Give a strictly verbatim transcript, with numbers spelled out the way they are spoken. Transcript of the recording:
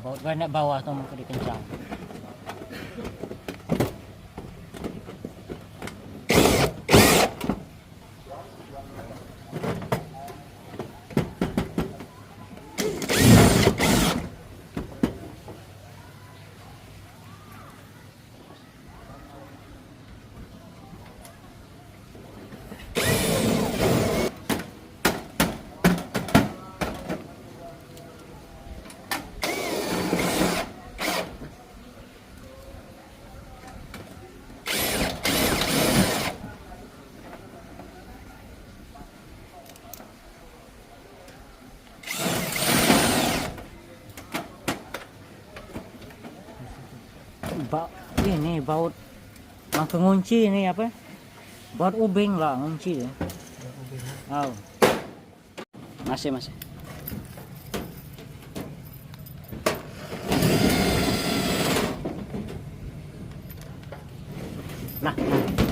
Baut bae nak bawah tu mengko dikencang. Ba ini baut mangko ngunci ni apa? Baut ubing lah ngunci tu. Au. Masih, masih. Nah, nah.